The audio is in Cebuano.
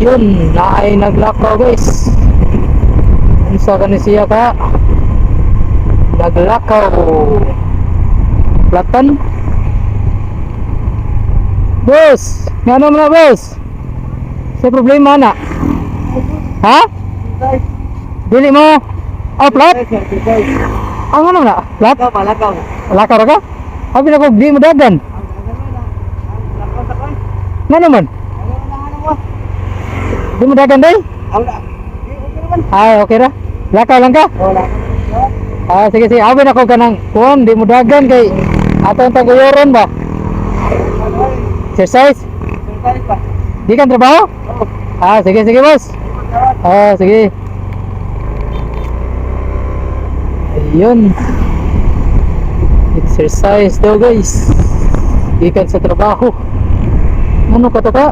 Ayun, naay naglakaw, guys. Unsa kani siya ka? Naglakaw. Platan. Boss, ngano man na, boss? Sa problema na? Ha? Dili mo? Oh, flat? Ang ano na? Flat? Lakaw. Lakaw ra ka? Abi na ko di mo dagan. Ngano man? Di mo dagan day? Ay, okay ra. Lakaw lang ka? Ah, sige sige. Abi na ko kanang kuan di mo dagan kay atong taguyoron ba? Exercise? Di kan trabaho? Ah, sige sige, boss. Ah, sige. Ayun. Exercise daw, guys. Gikan sa trabaho. Ano ka to ka?